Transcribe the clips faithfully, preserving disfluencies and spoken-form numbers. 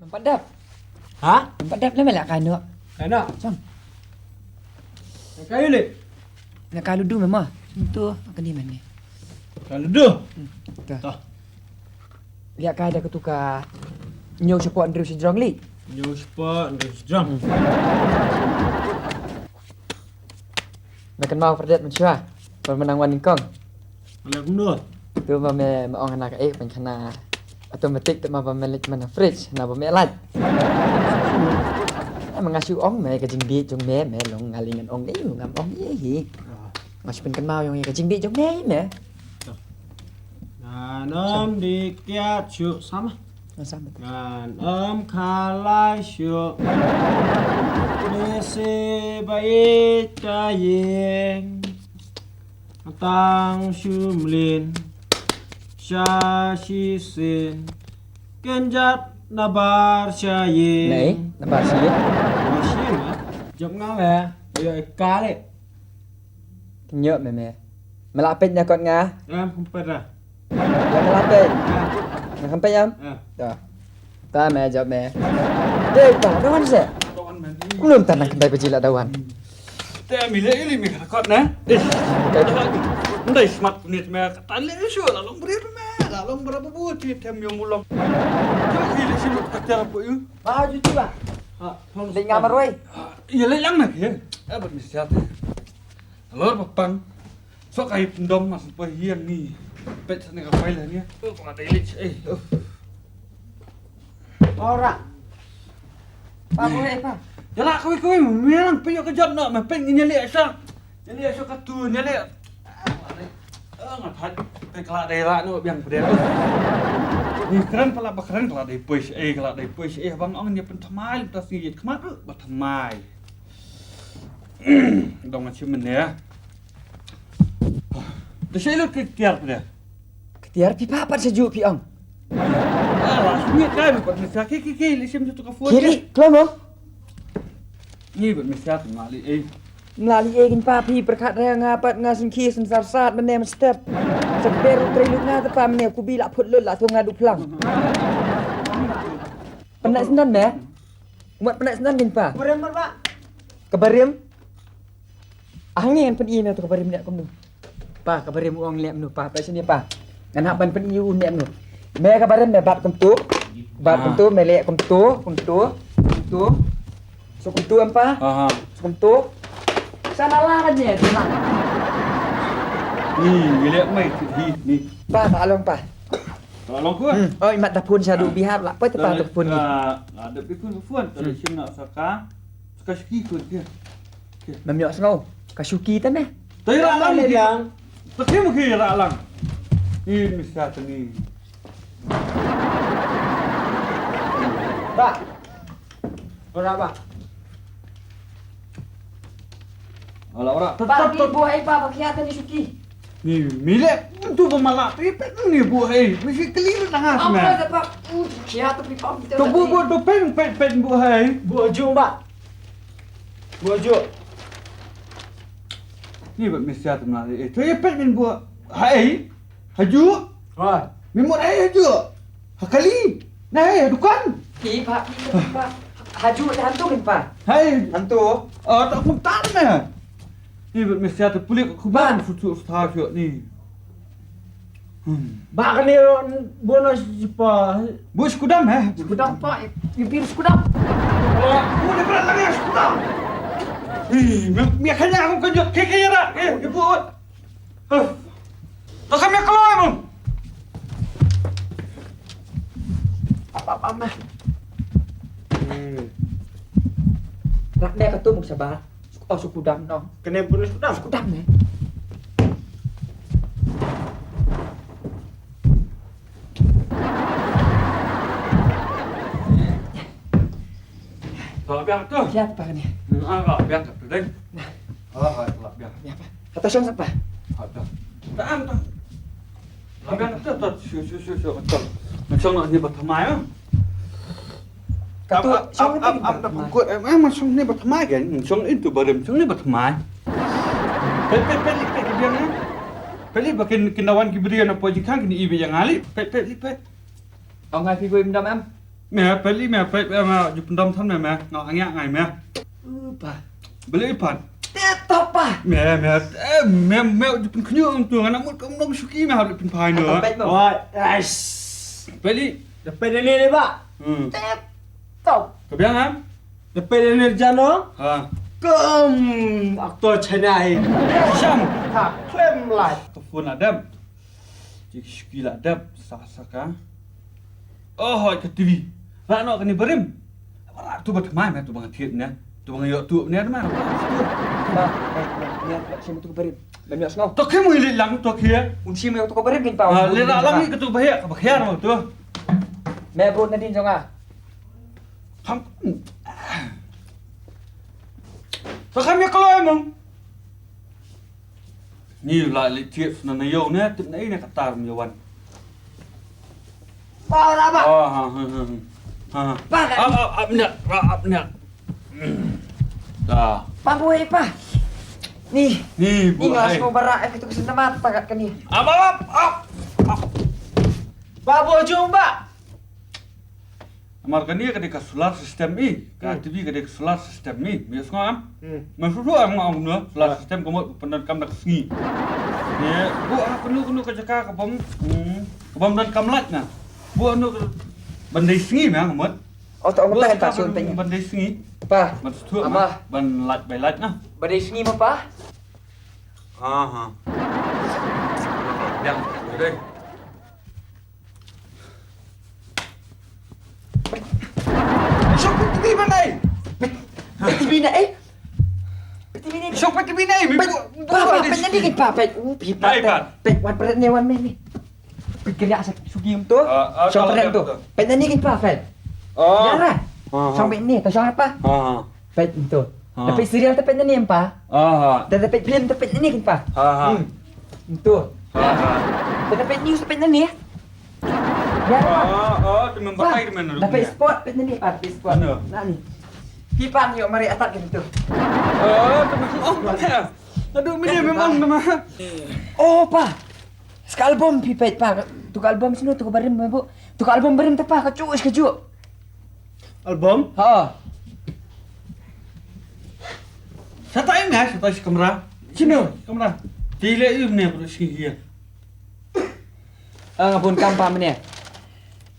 Pat dap. Ha? Pat dap lama lah kano. Kano? Sang. Kano ni? Nak kalu du mama. Itu kani mana? Kalu du. Hmm. Dah. Dah. Lihat ka ada ketuka. Nyau sepak Andrew sejrong li. Nyau sepak Andrew sejrong. Hmm. Me kynmaw pyrdet mynshuwa ba me nang wan nyngkong. Ngan leh kumno? Tu ba me, me ong hana ka ei, pynkhana automatic, tu ma ba me leit man fridge, hana ba me lait. Ah, me nga shu ong me ka jingbieit jong me, me long nga lei ngan ong ei, ngam ong ei hi. Nga shu pynkynmaw ïa ka jingbieit jong me, me. Ngan ym dih kiad shuh, sama. Ngan ym khalai shuh. Lehse ba ïeit ka ïing. Tang shu mlien sha shisien. Kynjat na bar sha ïing. Nei, na bar sha ïing. Bar sha ïing, ha? Jop nga me. Ïa ka leh. Kynjoh me me. Me la peit na kot nga. Em, khumpet ah. Ïa me la peit. Em. Nga khumpet em. Em. To. Ta me jop me. Dei ta dawan se. Dawan me. Kumno ta nang kyntai baji la dawan. Te mi le ili mi kot ne. Ndai smat punit me. Tan le shu la long bri me. La long bra bu ti tem yo mulong. Yo ki le shu ka ter pu yu. Ba ju ti ba. Ha, le nga marwai. Ïa le lang me. Eh, bad mi siat. Alor ba pang. Sok ai pyndom mas pa hiang ni. Pet sa ni ka file ni. Oh, pa dai lich. Eh, oh. Ora. Pa, boleh, pa. Ïa la kawei kawei, me nang pynïoh ka jot noh, me pyn ngi ïa leh sha. Ïa leh sha ka tu, ïa leh. Ah, nga thait. Pyn ka la dei la noh biang pyrshah. Ni kren pala ba kren ka la dei poi sha ei, ka la dei poi sha ei, bang ong ïa pynthymmai, tas ngi ïa khmat ba thymmai. Dong nga chim ne. Te sha lut ki tiar pde. Ki tiar phi pa pat sha ju phi ong. Ah, la shu ngi kai pat me sa ki ki ki li sim ju tu ka phone. Kiri, klom ong. Ni pat me sa tu ma li ei. Mla li ei kin pa phi pyrkhat re nga pat nga sngewkhia sngewsar sat mane mstep. Sa kber u trei lut nga te pa mane ku bi la phut lut la tu nga du phlang. Pynai sngewdon me. Umat pynai sngewdon kin pa. Ka barim mar ba. Ka barim. Ah ngi ngan pyni me to ka barim ne kumno. Pa ka barim u ong leh mano pa peit shane pa. Ngan hap ban pyni u ne mano. Me ka barim me bat kumto. Bat kumto me leh kumto kumto kumto. Suk kumto em pa. Aha. Suk kumto. Sa na la ka je. Ni ni leh mai ti ni. Pa ka long pa. Ka long ko. Hmm. Oi mat da phone sha du bihar la. Poi te pa to phone ni. La de pi phone phone. Tadi sim na saka. Ka shuki ko dia. Mem yok sngew. Ka shuki te ne. Te ira lang ni dia. Te kim ki ira lang. Ni misa te ni. Ba. Ora ba. Ala ora. Ba ni buh ai ba ba khia te ni shuki. Ni mile tu ba mala tu ipet ni buh ai. Misi keli na ngas me. Apa da ba. Khia tu pi pam. Tu buh buh tu pen pen pen buh ai. Buh jung ba. Buh ju. Ni bad misia tu mla eh tu ïa pet min buh. Hai. Haju. Ha. Min mut hai haju. Ha kali. Na hai dukan. Pi pa pi pa. Haju hantu min pa. Hai. Hantu. Oh tak kumtan me. Ni bad misia tu pulik kuban futu futu ni. Ba kane buh noh jipa. Buh skudam eh. Skudam pa, ipir skudam. Buh ni berat lagi skudam. Ih, me kanya aku kejut keke ra. Eh, ibu. Huh. Tak kami keluar mun. Apa apa mah. Hmm. Rak dia ketum sabar. Oh, sukudam noh. Kena bunuh sukudam. Sukudam ne. Kalau biar tu. Siapa ni? Ah, kalau biar tu deh. Nah. Oh, kalau biar. Siapa? Kata siapa? Ada. Tak am tak. Laban tu tu shu shu shu shu tu. Macam ni ba thamai ah. Katu shong ni ba thamai. Em em shong ni ba thamai kan. Shong itu barim shong ni ba thamai. Pet pet pet pet biang ni. Pet li ba kin kin dawan ki bri na po jingkhang kin ibe yang ali. Pet pet li pet. Ong ngai phi bui mendam em. Me, peli me, peli me, ju pyndom than me, me. Nga angya ngai me. U pa. Beli pat. Tip top pa. Me, me, eh, me, me, ju pynkhynñiuh ong tu, nga na mut ka nong shuki me, ha pynphai no. Pet mo. Oi, ais. Peli. Da pet ne ne ba. Hmm. Tip top. Ka biang am? Da pet ne jano. Ha. Kum actor China hi. Sham. Ha, klem lai. Ka phone la dep. Ki shuki la dep, sa sa ka. Oh, hoi ka T V. Ra no kani barim. Ra tu ba tmai me tu ba nga thied ne. Tu ba nga ïoh tu ne ma. Ba, ba, ba, ba, ba, shim tu ka barim. Ba mi sngaw. To ki mu ili lang to ki. Un shim tu ka barim kin pa. Ah, le ra lang ni ka tu ba ya, ka ba khiar mo tu. Me bro nadin jong nga. Tham. Sa kham ya kloi mong. Ni la li thied na na yo ne, tip na ine ka tar mi wan. Ba ra ba. Ah, ha, ha, ha, ha. Ha. Ba ka. Ap, ap, ap, nya, ap, ap, nya. Hmm. Da. Pa bui pa. Ni. Ni, ni bui. Ngas mo bara, eh, kitu kesendamat pakat kani. Ap, ap, ap, ap, ap. Ba bui jumba. Namar kane ka dei ka solar system i, ka Hmm. T V ka dei ka solar system i, mi sngaw am? Hmm. Ma shu am nga ong no, solar Ah. system ka mut pyndonkam da ka sngi. Ye, bu ha kano kano ka jaka ka bom, hmm, ka bom donkam light na. Bu ano ka ban dei sngi ma ka mut. Oh, to ong Bu ta jaka ta sun ban, tanya. Ban dei sngi. Pa. Ban shu Ama. Ban light by light na. Ban dei sngi ma pa? Ha ha. Yang dei. Shok pet T V ban dei. Pet T V na eh. Pet T V na. Shok pet T V na. Pet, pa, pa, pet na ni kin pa, pet. Uh, pi pa, pet. Pet wan pret ne wan me ni. Pet kria sa sugi um tu. Ah, ah, shok pet tu. Pet na ni kin pa, pet. Oh. Ya lah. Shok pet ni, tu shok apa? Ah. Pet tu. Ha. Tapi serial tu pet na ni pa. Ah. Tapi film tu pet na ni kin pa. Ha ha. Hmm. Tu. Ha ha. Tapi news tu pet na ni. Ya. Ah, ah, tu memang batai tu mana. Tapi sport pet na ni pa, tapi sport. Mana? Nah ni. Pipan yo mari atat gitu. Ah, tu memang. Oh, mana? Aduh, mana memang nama. Oh, pa. Ska album phi peit pa. Tu ka album sino tu ka barim bu. Tu ka album barim ta pa ka chu ka chu. Album? Ha. Sa tai na, sa tai si kamra. Sino? Kamra. Ti le yu ne bro si ya. Ah, nga bun kam pa mene.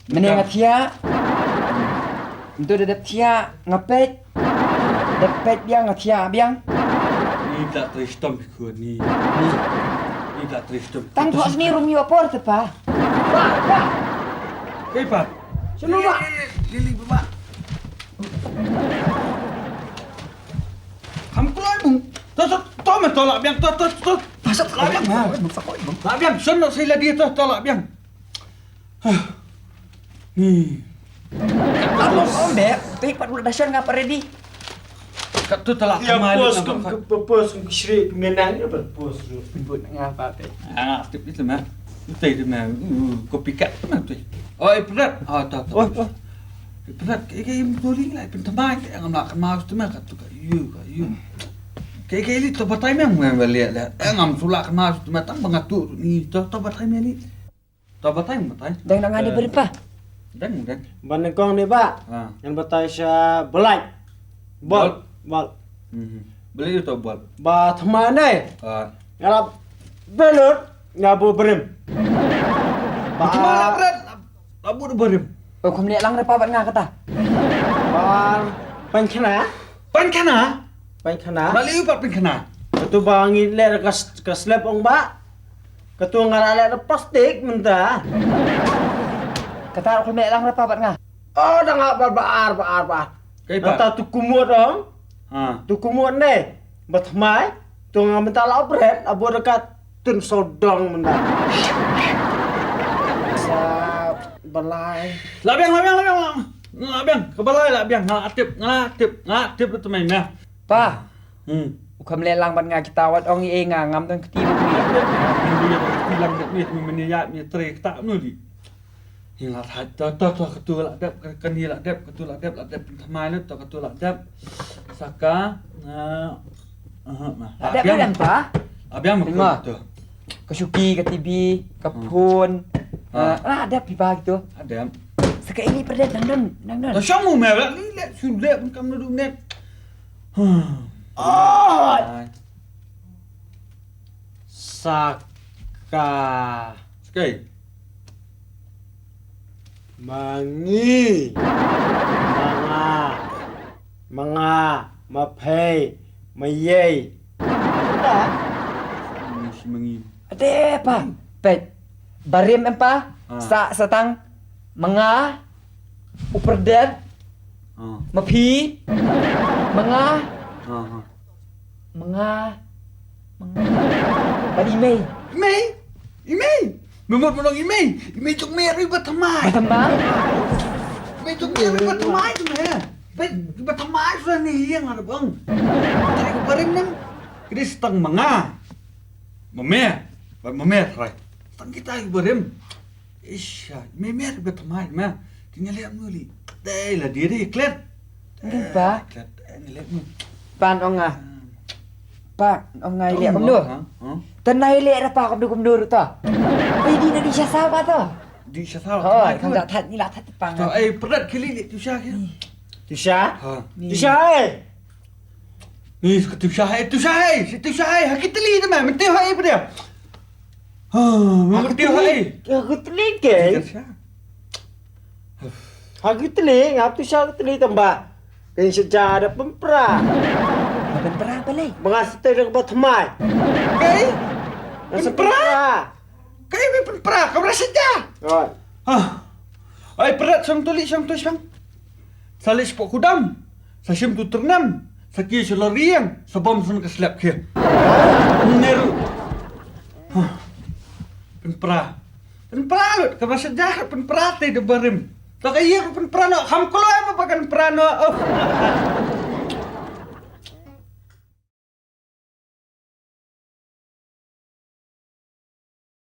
Mene nga thia. Ntu da dep thia nga peit. Dep peit biang nga thia biang. Ni da trei stom ku ni. Ni da trei stom. Tang thos ni rum yu apor te pa. Ba, ba. Kei pa. Sino ba? Lili ba. Kham kloi bung. To to to me to la biang to to to. Pasat la biang. La biang. Son no sei la di to to la biang. Ni. Kamu om deh, pe pat udah dasar ngapa ready? Kat tu telak kemari. Pos kum pos kum kisri menang ya pos. Buat ngapa pe? Ah, tip itu mah. Itu itu mah. Kopi kat mah tu. Oh, berat. Ah, tak tak. Berat ke ke im tuli lah pentemai ke ngam nak kemas tu mah kat tu kat you kat you. Ke ke li tu batai mah mah lihat lihat. Ngam sulak kemas tu mah tang bangatu ni tu tu batai mah li. To batai, batai. Dang, dang, ada berapa? Dang, dang. Ban kong ni ba. Ha. Yang batai sha belai. Bol, bol. Mhm. Belai to bol. Ba thma ne. Ha. Ngalap belut ngabu berim. Ba thma la berat. Abu berim. Oh, kum liat lang repa bat nga kata. Ba pan khana. Pan khana. Pan khana. Mali upat pan khana. Katu ba ngi le ka slep ong ba. Katu nga la leh da plastik mynta. Kata rak meh lang da pa bad nga. Oh, da nga ba ar ba ar ba ar. Kata tu kumut ong. Ha. Tu kumut ne. Ba tmai. Tu nga mynta la opret abo da ka tun sodong mynta. Sa balai. La biang, la biang, la biang, la. La biang, ka balai la biang, nga la tip, nga la tip, nga la tip tu mai meh. Pa. Hmm. U kham leh lang bad nga kita wat ong i nga ngam don kti bad mi. Ati ati ati lang bad mi mi mani ya mi tre kta nu di. Hi la thait to to to katu la dep kani la dep katu la dep la dep thamai lut to katu la dep. Saka. Aha ma. La dep. Abiang pa. Abiang ma tu. Ka shuki, ka T V, ka phone. Ah, ada pipa gitu. Ada. Sa kaei li pyrdet, nang don, nang don. Ta shong mo me la li le, shu le pun kam na du net. Oh! Saka. Skai. Mangi. Manga. Manga. Maphei. Mayei. Ade pa. Peit. Barim em pa. Sa satang. Manga. Upyrdet. Maphi. Manga. Manga. Manga. Bad i mei. I mei. I mei. Me mut me long i mei. I mei jong me ruh ba thymmai. Ba thymmai. I mei jong me ruh ba thymmai tu me. Ba thymmai sa ni ïeng ada bang. Trai ka barim nem. Kri stang manga. Mame. Ba mame trai. Stang kita ka barim. Isha, me mer ba thymmai ma. Ti nga leh mnu li. Dei la diri klet. Ngi pa. Klet, ngi leh mnu. Pan ong nga. Pa, ong nga leh mnu. Tan nai leh ra pa kumdu kumdu ruh to. Ei di na di sha sa ba to. Di sha sa. Oh, kan da that ni la that pa nga. To ei pret kili li tu sha ki. Tu sha? Ha. Tu sha ei. Ni tu sha ei, tu sha ei, tu sha ei. Ha ki tli te ma, men tu ha ei pret. Ha, men tu ha ei. Ha ki tli ke. Ha ki tli, ngap tu sha ki tli tamba. Kan sha ja da pempra. Pempra apa lei? Mengas te da ba thymmai. Kei? Pempra. Kei me pempra, kau rasa ja. Oi. Ha. Ai pret sang tu li sang tu sang. Sa leh spok kudam. Sa shim tu ternam. Sa ki shalor riang. Sa bom sun ka slap ki. Neru. Pynpra. Pynpra lut ka ba sejah pynpra te de barim. Ta ka yek pynpra no kham kloi ba kan pynpra no.